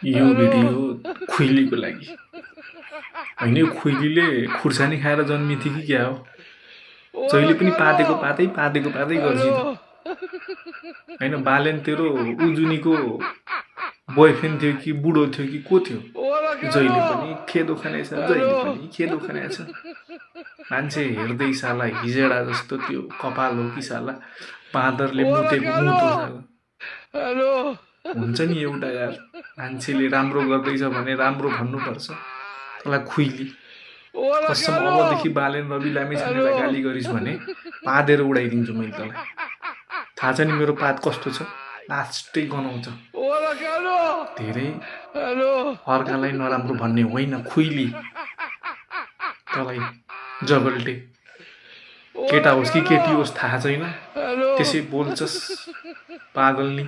यो भिडियो खुइलीको लागि होइन। यो खुइलीले खुर्सानी खाएर जन्मिथी कि क्या हो? जहिले पनि पातेको पातै गर्छ होइन। बालेन तेरो उजुनीको बोयफ्रेन्ड थियो कि बुढो थियो कि को थियो? जहिले पनि खेदो खानेछ, जहिले पनि खेदो खानेछ। मान्छे हेर्दै साला हिजडा जस्तो त्यो कपाल हो कि साला बाँदरले मुतेको मुतो साला। हुन्छ नि एउटा यार, मान्छेले राम्रो गर्दैछ भने राम्रो भन्नुपर्छ। तँलाई खुइली कसम अबदेखि बालेन रवि लामिछानेलाई गाली गरिस् भने पादेर उडाइदिन्छु मैले तँलाई। थाहा छ नि मेरो पात कस्तो छ, लास्टै गनाउँछ। धेरै अर्कालाई नराम्रो भन्ने होइन खुइली। तँलाई जगल्टे केटा होस् कि केटी होस् थाहा छैन, त्यसै बोल्छस् पागल नि।